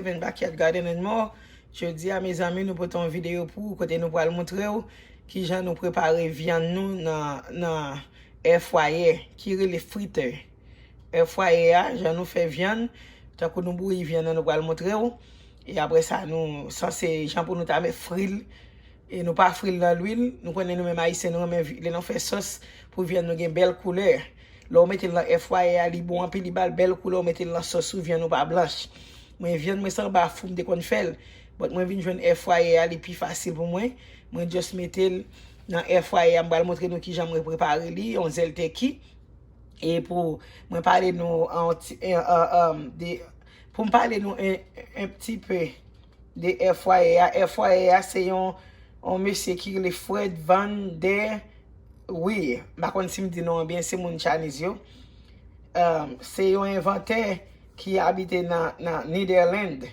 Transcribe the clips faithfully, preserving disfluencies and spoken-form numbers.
Seven Backyard Garden and More. Jodi a, mezanmi, nou pote yon videyo pou ou kote nou pral montre w kijan nou prepare vyann nou nan, nan air fryer ki rele frite. Air fryer a, jan nou fè vyann, tankou nou bouyi vyann nan, nou pral montre w. E apre sa, nou sanse, jan pou nou ta met fri l, e nou pa fri l nan lwil. Nou konnen nou menm Ayisyen, nou renmen vi- lè nou fè sòs pou vyann nou gen bèl koulè. Lè w mete l nan air fryer a, li bon anpil, li ba l bèl koulè, w mete l nan sòs ou, vyann ou pa blanch. Mwen, vyann mwen se anba fou m te konn fè l. But mwen vin jwenn air fryer a, li pi fasil pou mwen. Mwen just mete l nan air fryer a, m pral montre nou kijan mwen prepare li, yon zèl tèki. E pou mwen pale nou an ti- en- an- an- de, pou m pale nou en, en ti pe de air fryer a. Air fryer a, se yon, yon mesye ki rele Fred Van der Weer. M pa konn si m di non an byen, se moun Chinese yo. Um, se yon envantè ki abite nan, nan Netherlands.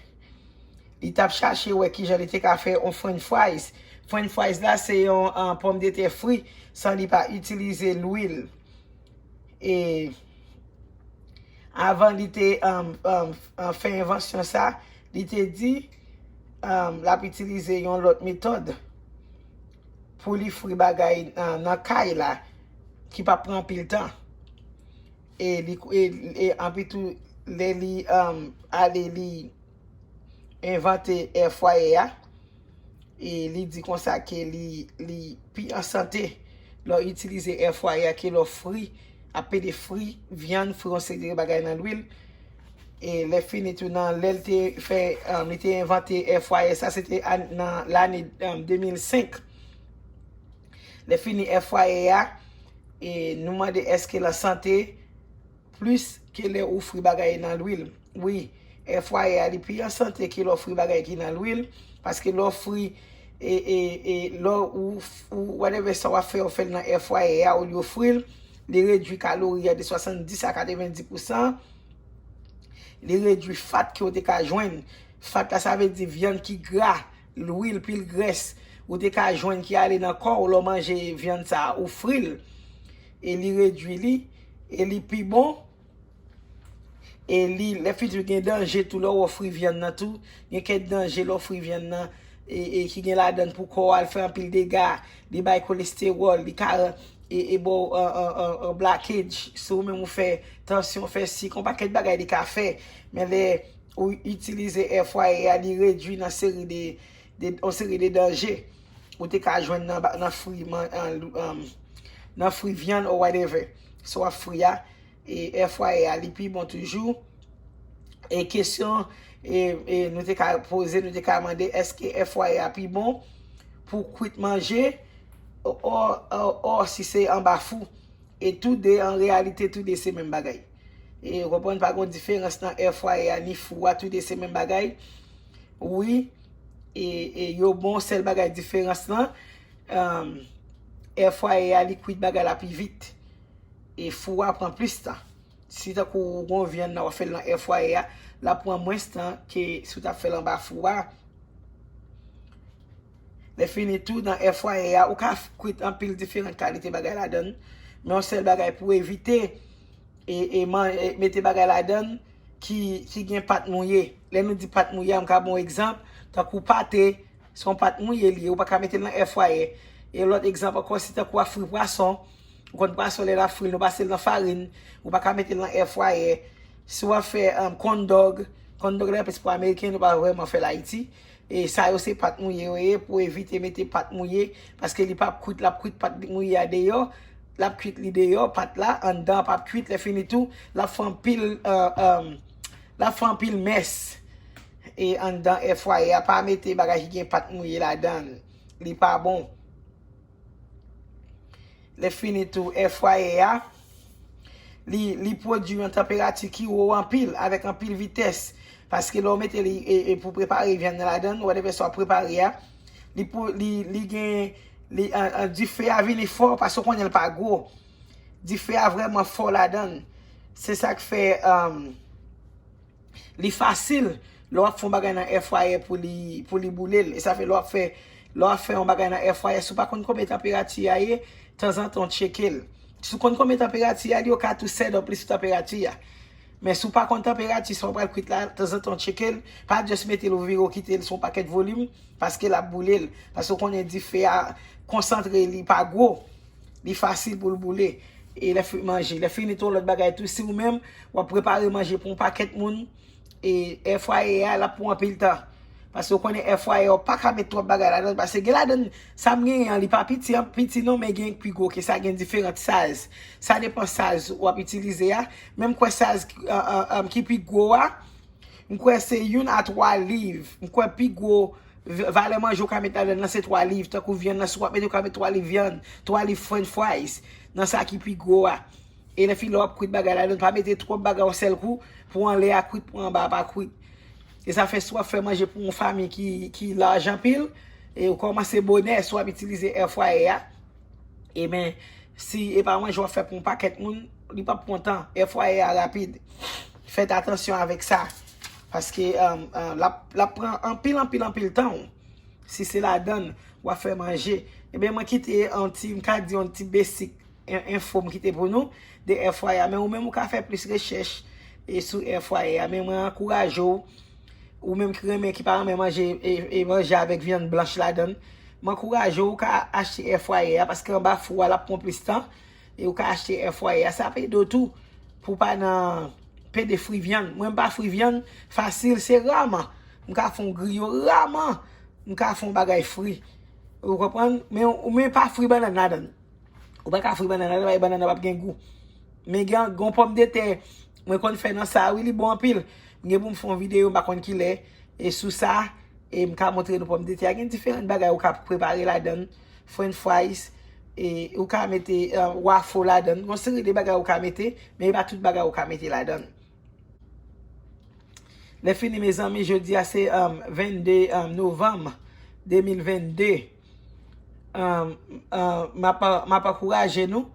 Li t ap chache wè kijan li te ka fè yon French fries. French fries la, se yon, uh, pòmdetè fri san li pa itilize lwil. E avan li te, um, um, um, fè envansyon sa, li te di, um, l ap itilize yon lòt metòd pou li fri bagay, uh, nan kay la, ki p ap pran anpil tan. E li, e, e anpi tou, lè li, um, ale, li envante air fryer a, e li di konsa ke li, li pi an sante lè w itilize air fryer a ke lè w fri, ap pede fri vyann, fri yon seri de bagay nan lwil. E lè fini tou, nan lè l te fè, um, li te envante air fryer sa, se te an- nan lane, um, de mil senk. Lè fini air fryer a, e nou mande èske l an sante plis ke lè ou fri bagay nan lwil. Wi, air fryer a, li pi an sante ke lè w fri bagay ki nan lwil, paske lè w fri, e, e, e, lè ou, ou whatever sa w ap fè, ou fè l nan air fryer a olye w fri l, li redui kalori a de swasanndis a katrevenndis pousan. Li redui fat ke w te ka jwenn. Fat la, sa vle di vyann ki gra, lwil, pil grès, ou te ka jwenn ki ale nan kò w lè w manje vyann sa, ou fri l. E li redui li, e li pi bon. E li, lè fini tou, gen danje tou lè w fri vyann nan tou. Gen kèk danje lè w fri vyann nan, e, e ki gen ladan pou kò w al fè anpil dega. Li bay kolestewòl, li ka, e, e ba w, an, an, an, an blockage. Si w menm ou fè tansyon, fè sik, yon pakèt bagay li ka fè. Men lè ou itilize air fryer a, li redui nan seri de, de, yon seri de danje ou te ka jwenn nan, ba- nan fri man- an- an- nan fri vyann or whatever. Si w ap fri a, e air fryer a, li pi bon toujou. E kesyon, e, e nou te ka poze, nou te ka mande, èske air fryer a pi bon pou kwit manje, o, o, o, o si se anba fou? E tou de, an reyalite, tou de se menm bagay. E ou konprann, pa gen diferans nan air fryer a ni fou a, tou de se menm bagay. Wi, e, e yo bon, sèl bagay diferans lan, um, air fryer a, li kwit bagay la pi vit. E fou a pran plis tan. Si tankou ou gon vyann nan, w ap fè l nan air fryer a, l ap pran mwens tan ke si w t ap fè l anba fou a. Lè fini tou, nan air fryer a, ou ka f- kwit anpil diferan kalite bagay ladan l. Men yon sèl bagay pou evite, e, e, man- e mete bagay ladan l ki, ki gen pat mouye. Lè nou di pat mouye a, m ka ba w egzanp, tankou pate, se yon pat mouye li ye, ou pa ka mete l nan air fryer. E lòt egzanp ankò, se tankou w ap fri pwason, ou konn pwason lè n ap fri l, nou pase l nan farin, ou pa ka mete l nan air fryer. Si w ap fè, um, corn dog, corn dog la, se pou Ameriken, nou pa vrèman fè l Ayiti. E sa yo se pat mouye yo ye, pou evite mete pat mouye, paske li p ap kwit, l ap kwit pat mouye a deyò, l ap kwit li deyò, pat la, anndan an p ap kwit, lè fini tou, l ap fè anpil, uh, um, l ap fè anpil mès. E anndan air fryer a, pa mete bagay ki gen pat mouye ladan l. Li pa bon. Lè fini tou, air fryer a, li, li pwodui yon tanperati ki wo anpil, avèk anpil vitès. Paske lè w mete li, e, e pou prepare vyann nan ladan l, whatever sa w ap prepare a, li pou, li, li gen, li, an, an, dife a vini fò, paske w konnen l pa gwo. Dife a vrèman fò ladan l. Se sa k fè, um, li fasil lè w ap fè yon bagay nan air fryer pou li, pou li boule l. E sa fè lè w ap fè, lè w ap fè yon bagay nan air fryer, si w pa konn konbyen tanperati a ye, tanzantan w tcheke l. Si w konn konbyen tanperati a, li yo ka tou set up li sou tanperati a. Men si w pa konn tanperati sa w pral kwit la, tanzantan w tcheke l, pa just mete l ou vire w kite l sou yon pakèt volim, paske l ap boule l. Paske w konnen dife a konsantre, li pa gwo, li fasil pou l boule. E lè fi-, manje, lè fini tou yon lòt bagay tou, si ou menm w ap prepare manje pou yon pakèt moun, e air fryer a, l ap pran anpil tan. Paske w konnen air fryer, w pa ka met twòp bagay ladan l, paske gen ladan l, sa m genyen an, li pa piti, an, piti non, men gen pi gwo ke sa, gen diferan size. Sa depan size w ap itilize a. Men m kwè size, uh, uh, um, ki pi gwo a, m kwè se youn a twa liv. M kwè pi gwo v-, valè manje w ka met ladan l lan se twa liv. Tankou vyann nan, si w ap mete, w ka met twa liv vyann, twa liv french fries. Nan sa ki pi gwo a. E lè fini w ap kwit bagay ladan, pa mete twòp bagay yon sèl kou, pou anlè a kwit, pou anba a pa kwit. E sa fè si w ap fè manje pou yon fanmi ki, ki laj anpil, e ou kòmanse bonè, si w ap itilize air fryer a, e ben, si e pa manje w ap fè pou yon pakèt moun, li p ap pran tan, air fryer a rapid. Fèt atansyon avèk sa, paske, um, uh, l ap, l ap pran anpil, anpil, anpil tan w. Si se ladan w ap fè manje, ebyen mwen kite yon ti, m ka di yon ti besik en-, enfo m kite pou nou de air fryer a. Men ou menm ou ka fè plis rechèch e sou air fryer a. Men mwen ankouraje w, ou menm ki renmen, ki pa renmen manje e, e manje avèk vyann blanch ladan l, m ankouraje w, ou ka achte air fryer a, paske anba fou a l ap pran plis tan. E ou ka achte air fryer a. Sa ap ede w tou pou w pa nan pede fri vyann. Mwen m pa fri vyann fasil, se raman. M ka fè yon griyo raman. M ka fè yon bagay fri. Ou konprann? Men, men pa fri bannann ladan l. Ou pa ka fri bannann ladan l, bannann nan p ap gen gou. Men gen, gen yon pòmdetè, mwen konn fè nan sa, wi, li bon anpil. M gen pou m fè yon videyo, m pa konn kilè, e sou sa, e m ka montre nou pòmdetè a. Gen diferan bagay ou ka prepare ladan l, french fries, e ou ka mete, uh, waffle ladan l. Yon seri de bagay ou ka mete, men e pa tout bagay ou ka mete ladan l. Lè fini, mezanmi, jodi a se, um, vennde, um, novanm de mil vennde. Um, um, m ap, m ap ankouraje nou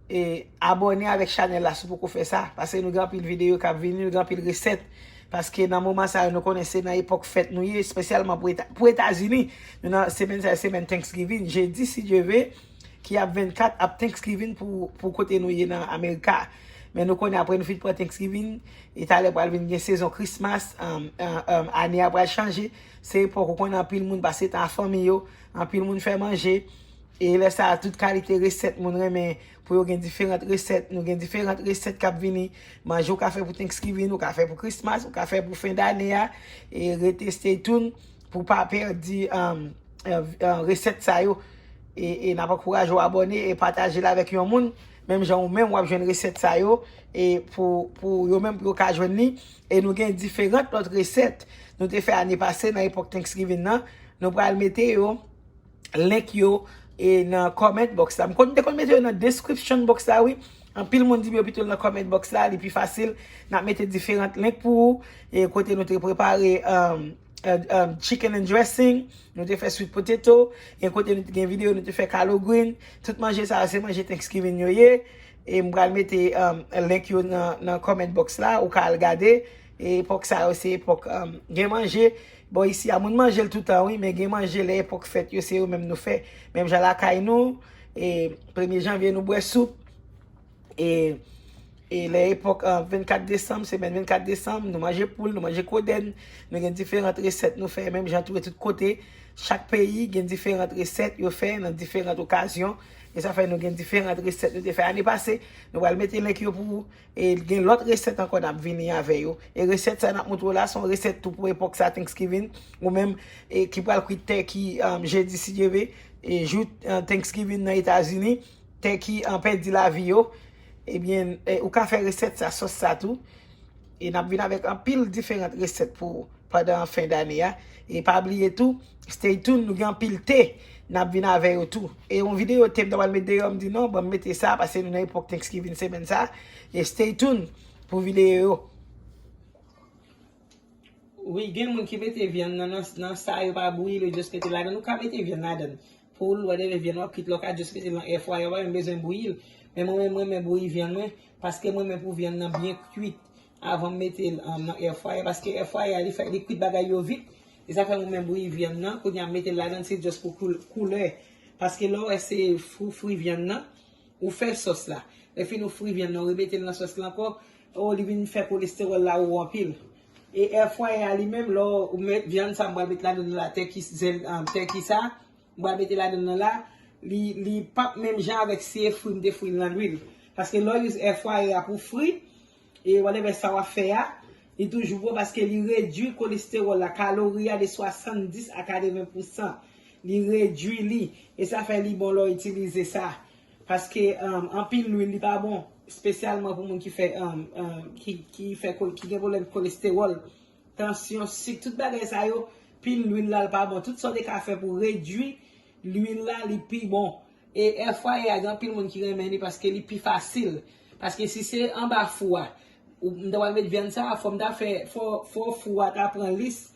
e abòne avèk chanèl la si w poko fè sa. Paske nou gen anpil videyo k ap vini, nou gen anpil resèt. Paske nan moman sa yo, nou konnen se nan epòk fèt nou ye, espesyalman pou Eta-, pou Etazini. Nou nan semèn sa yo, semèn Thanksgiving. Jedi, si Dye ve, ki ap vennkat, ap Thanksgiving pou, pou kote nou ye nan Amerika. Men nou konnen apre nou fin pran Thanksgiving, e talè pral vin gen sezon Christmas, um, um, um, ane a pral chanje. Se epòk ou konnen anpil moun pase tan ak fanmi yo, anpil moun fè manje. E lè sa a, tout kalite resèt moun renmen pou yo gen diferan resèt. Nou gen diferan resèt k ap vini. Manje ou ka fè pou Thanksgiving, ou ka fè pou Christmas, ou ka fè pou fen dane a. E rete stay tuned pou w pa pèdi, um, uh, uh, resèt sa yo. E, e n ap ankouraje w abòne e pataje l avèk yon moun. Menm jan ou menm w ap jwenn resèt sa yo. E pou, pou yo menm, pou yo ka jwenn li. E nou gen diferan lòt resèt nou te fè ane pase nan epòk Thanksgiving nan. Nou pral mete yo, link yo, e nan comment box la. M konn, te konn mete yo nan description box la, wi. Anpil moun di m yo pito l nan comment box la, li pi fasil. N ap mete diferan link pou ou. E kote nou te prepare, um, uh, um, chicken and dressing, nou te fè sweet potato, gen kote nou te gen videyo, nou te fè collard green. Tout manje sa yo, se manje Thanksgiving yo ye. E m pral mete, um, link yo nan, nan comment box la, ou ka al gade. E epòk sa yo, se epòk, um, gen manje. Bon, isi a, moun manje l toutan, wi, men gen manje lè epòk fèt yo, se yo menm nou fè. Menm jan lakay nou, e premye janvye, nou bwè soup. E, e lè epòk, ah, vennkat desanm, semèn vennkat desanm, nou manje poul, nou manje kodenn, nou gen diferan resèt nou fè, menm jan tou e tout kote. Chak peyi gen diferan resèt yo fè nan diferan okazyon. E sa fè nou gen diferan resèt nou te fè ane pase. Nou pral mete link yo pou ou. E gen lòt resèt ankò n ap vini avè yo. E resèt sa n ap montre w la, se yon resèt tou pou epòk sa Thanksgiving. Ou menm, e ki pral kwit tèki, um, jedi si Dye ve, e jou, uh, Thanksgiving nan Etazini, tèki an pèdi lavi yo. Ebyen, e, ou ka fè resèt sa, sòs sa tou. E n ap vin avèk anpil diferan resèt pou ou pandan fen dane a. E pa bliye tou, stay tuned, nou gen anpil te, n ap vin avè yo tou. E yon videyo te m ta pral met deyò, m di non, ban m mete sa, paske nou nan epòk Thanksgiving semèn sa. E stay tuned pou videyo yo. Wi, gen moun ki mete vyann nan, nan, nan sa yo pa bouyi l, yo just mete ladan. Ou ka mete vyann ladan. Poul, whatever, vyann w ap kwit la, ou ka just mete l nan air fryer, ou pa menm bezwen bouyi l. Men mwen menm, mwen renmen bouyi vyann mwen, paske mwen renmen pou vyann nan byen kwit avan m mete l, um, nan air fryer, paske air fryer a, li fè, li kwit bagay yo vit. E sa fè mwen renmen bouyi vyann nan, kounye a m mete l ladan, se just pou koul-, koulè. Paske lè w wè se fou fri vyann nan, ou fè sòs la. Lè fini ou fri vyann nan, ou remete l nan sòs la ankò, Oh, li vin fè kolestewòl la wo anpil. E air fryer a li menm, lè w met vyann sa m pral met ladan nan la, tèki, zèl, um, tèki sa, m pral mete ladan nan la, li, li p ap menm jan avèk si e fri m te fri l nan lwil. Paske lè w use air fryer a pou fri, e whatever sa w ap fè a, li toujou bon paske li redui kolestewòl la, kalori a de swasanndis a katreven pousan. Li redui li. E sa fè li bon lè w itilize sa. Paske, um, anpil lwil, li pa bon. Espesyalman pou moun ki fè, um, um, ki, ki fè, ki gen pwoblèm kolestewòl, tansyon, sik, tout bagay sa yo, pil lwil la, l pa bon. Tout sa w te ka fè pou redui lwil la, li pi bon. E air fryer a, gen anpil moun ki renmen li paske li pi fasil. Paske si se anba fou a, ou, m ta pral met vyann sa, fò m ta fè, fò, fò fou a ta pran lis,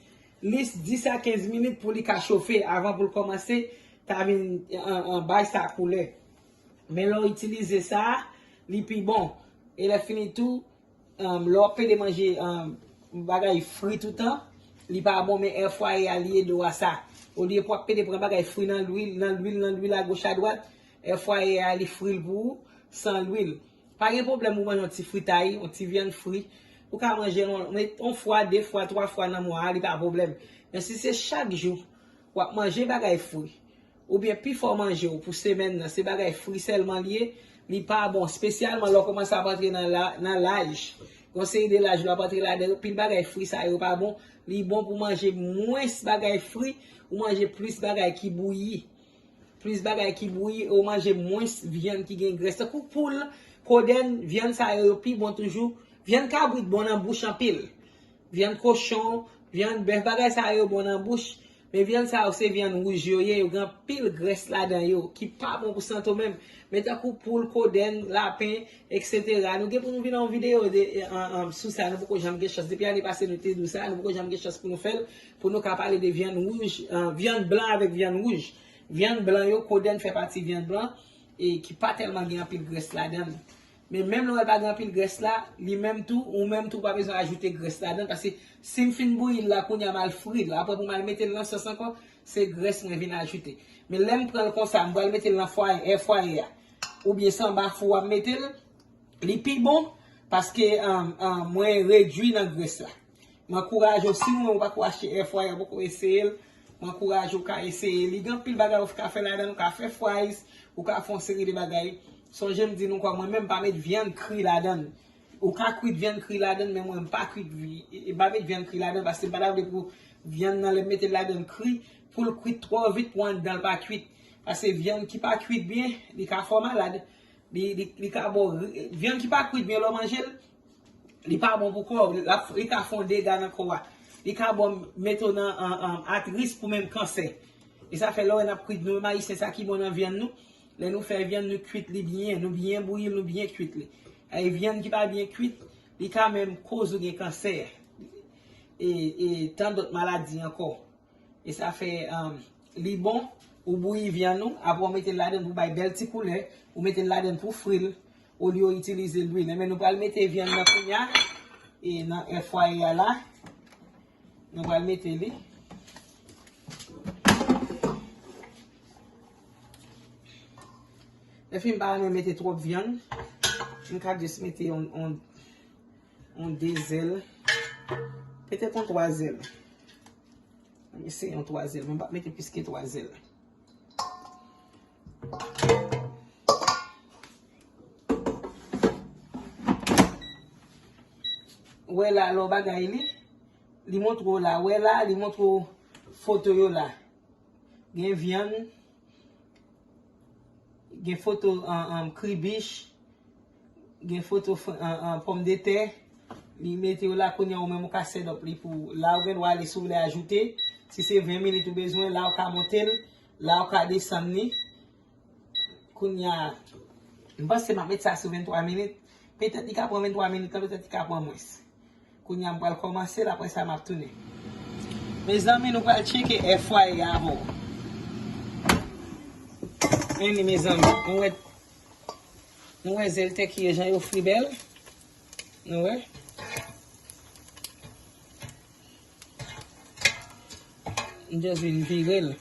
lis dis a kenz minit pou li ka chofe avan pou l kòmanse ta vin an, an bay sa koulè. Men lè w itilize sa, li pi bon. E lè fini tou, um, lè w ap pede manje, um, bagay fri toutan, li pa bon, men air fryer a, li ede w a sa. Olye pou w ap pede pran bagay fri nan lwil, nan lwil, nan lwil, agoch, adwat, air fryer a, li fri l pou ou, san lwil. Pa gen pwoblèm ou manje yon ti fritay, yon ti vyann fri. Ou ka manje yon, yon fwa, de fwa, twa fwa nan mwa a, li pa pwoblèm. Men si se chak jou, w ap manje bagay fri, oubyen pifò manje w pou semèn nan, se bagay fri sèlman li ye, li pa bon, espesyalman lè w kòmanse ap antre nan la, nan laj. Gon seri de laj lè w ap antre ladan yo, pil bagay fri sa yo pa bon. Li bon pou manje mwens bagay fri, ou manje plis bagay ki bouyi. Plis bagay ki bouyi, ou manje mwens vyann ki gen grès. Tankou poul, kodenn, vyann sa yo, yo pi bon toujou. Vyann kabrit bon nan bouch anpil. Vyann kochon, vyann bèf, bagay sa yo bon nan bouch. Men vyann sa yo se vyann wouj yo ye, yo gen anpil grès ladan yo, ki pa bon pou sante w menm. Men tankou poul, kodenn, lapen, etsetera. Nou gen pou nou vin nan yon videyo de, e, an, an, sou sa, nou poko janm gen chans. Depi ane pase nou te di w sa, nou poko janm gen chans pou nou fè l, pou nou ka pale de vyann wouj, e, vyann blan avèk vyann wouj. Vyann blan yo, kodenn fè pati vyann blan, e ki pa tèlman gen anpil grès ladan l. Men menm lè w wè l pa gen anpil grès la, li menm tou, ou menm tou, ou pa bezwen ajoute grès ladan l, paske si m fin bouyi l la, kounye a m al fri l, apre pou m al mete l nan sòs ankò, se grès mwen vin ajoute. Men lè m pran l konsa, m pral mete l nan fwaye, air fryer a, oubyen se anba fou w ap mete l, li pi bon, paske, um, um, mwen redui nan grès la. M ankouraje w, si ou menm ou pako achte air fryer, ou poko eseye l, m ankouraje w ka eseye li. Gen anpil bagay ou ka fè ladan l, ou ka fè fries, ou ka fè yon seri de bagay. Sonje m di nou kwa, mwen menm m pa met vyann kri ladan l. Ou ka kwit vyann kri ladan l, men mwen m pa kwit vi-, e, e pa met vyann kri ladan l, paske m pa ta vle pou vyann nan lè m mete l ladan l kri, pou l kwit twò vit, pou anndan l pa kwit. Paske vyann ki pa kwit byen, li ka fè w malad. Li, li, li ka ba w ri-, vyann ki pa kwit byen lè w manje l, li pa bon pou kò w, l ap, li ka fè w dega nan kò w a. Li ka ba w, mete w nan, an, an, at risk pou menm kansè. E sa fè lè w wè n ap kwit, nou menm Ayisyen, sa ki bon nan vyann nou, lè nou fè vyann nou kwit li byen, nou byen bouyi l, nou byen kwit li. E vyann ki pa byen kwit, li ka menm koz ou gen kansè. E, e tan dòt maladi ankò. E sa fè, um, li bon, ou bouyi vyann ou, apre w mete l ladan l pou bay bèl ti koulè, ou mete l ladan l pou fri l, olye w itilize lwil. Enben, nou pral mete vyann nan kounye a, e nan air fryer a la, nou pral mete li. Lè fini m pa renmen mete twòp vyann, m ka jis mete yon, yon, yon de zèl, petèt yon twa zèl. Ann eseye yon twa zèl. Mwen p ap mete plis ke twa zèl. Wè la, lò bagay li, li montre w la. Wè la, li montre w foto yo la. Gen vyann, gen foto, an, an, kribich, gen foto fr-, an, an, pòmdetè. Li mete yo la, kounye a ou menm ou ka set up li pou la ou gen dwa ale si w vle ajoute. Si se ven minit ou bezwen, la ou ka monte l, la ou ka desann li. Kounye a, m panse m ap met sa sou venntwa minit. Petèt li ka pran venntwa minit lan, petèt li ka pran mwens. Kounye a m pral kòmanse l, apre sa m ap tounen. Mezanmi, nou pral tcheke air fryer a avè w. Anni, mezanmi, nou wè, nou wè zèl tèki yo jan yo fri bèl. Nou wè. M just vin vire l.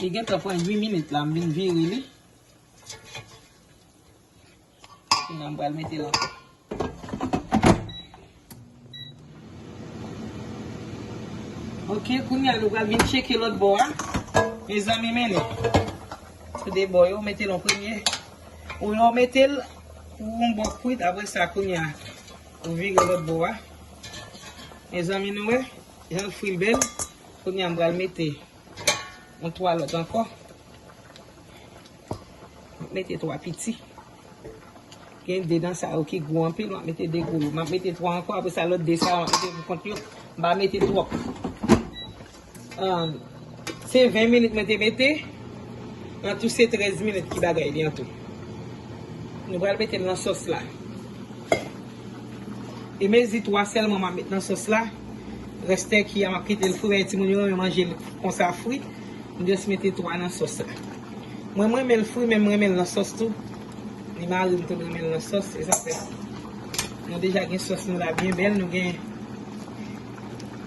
Li gentan pran uit minit la, m vin vire li. Kounye a m pral mete l ankò. Ok, kounye a nou pral vin tcheke lòt bò a. Mezanmi, men li. Sou de bò yo, mete l an premye. Ou lè w mete l, ou yon bò kwit, apre sa, kounye a, ou vire lòt bò a. Mezanmi, nou wè, jan l fri l bèl. Kounye a, m pral mete yon twa lòt ankò. M ap mete twa piti. Gen de nan sa yo ki gwo anpil, m ap mete de gwo yo. M ap mete twa ankò, apre sa lòt de sa yo, m ap mete pou kont yo. M pa mete twòp. Ahn, se ven minit mwen te mete. An tou, se trèz minit ki bagay li an tou. Nou pral mete l nan sòs la. E mezi twa sèlman m ap met nan sòs la. Rès tèki a, m ap kite l fri, men timoun yo renmen manje l konsa fri. M jis mete twa nan sòs la. Mwen, m renmen l fri, men m renmen l nan sòs tou. Ni mari m tou renmen l nan sòs, se sa fè. Nou deja gen sòs nou la byen bèl, nou gen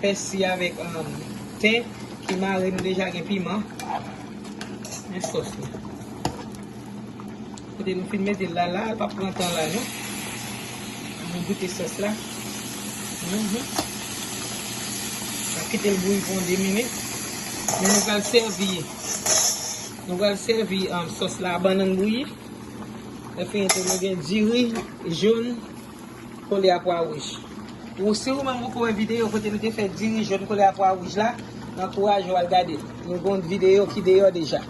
pèsi avèk, um, ten ki mare, nou deja gen piman. Men sòs nou. Kote nou fin mete l la, la, l p ap pran tan la, non. Nou goute sòs la. Mhm. N ap kite l bouyi pou yon de minit. Men nou pral sèvi. Nou pral sèvi, um, sòs la, bannann bouyi. Lè fini tou, nou gen diri jòn kole a pwa wouj. Ou, si ou menm ou ko wè videyo kote nou te fè diri jòn kole a pwa wouj la, m ankouraje w al gade l. Nou gen yon videyo ki deyò deja.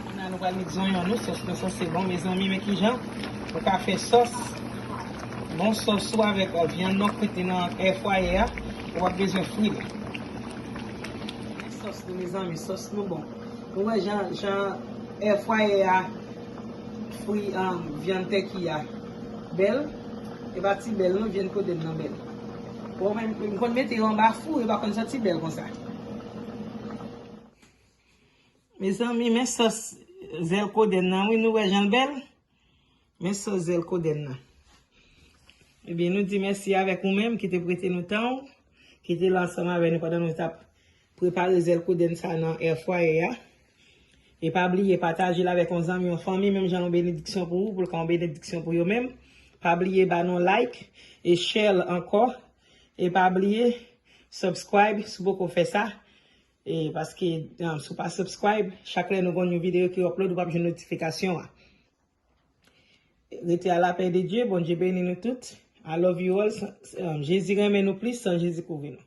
Kounye a nou pral met zonyon nou, sòs nou sanse bon, mezanmi, men kijan ou ka fè sòs, bon sòs ou avèk, uh, vyann nan kwit li nan air fryer a, ou p ap bezwen fri l. Sòs nou, mezanmi, sòs nou bon. Nou wè jan, jan air fryer a fri, um, vyann tèki a bèl. E pa ti bèl non, vyann kodenn nan bèl. Bon, men m konn mete yo anba fou, yo pa konn santi bèl konsa. Mezanmi, men sòs zèl kodenn nan, wi, nou wè jan l bèl? Men sòs zèl kodenn nan. Ebyen, nou di mèsi avèk ou menm ki te prete nou tan w, ki te la ansanm avè nou pandan nou t ap prepare zèl kodenn sa nan air fryer a. E pa bliye pataje l avèk yon zanmi, yon fanmi, menm jan yon benediksyon pou ou, pou l ka yon benediksyon pou yo menm. Pa bliye ba nou like e share l ankò. E pa bliye subscribe si w poko fè sa. E paske, um, si w pa subscribe, chak lè nou gen yon videyo ki upload, ou p ap jwenn notifikasyon an. Rete a la pè de Dye, Bondye beni nou tout. I love you all. San, um, Jezi renmen nou plis, san Jezi kouvri nou.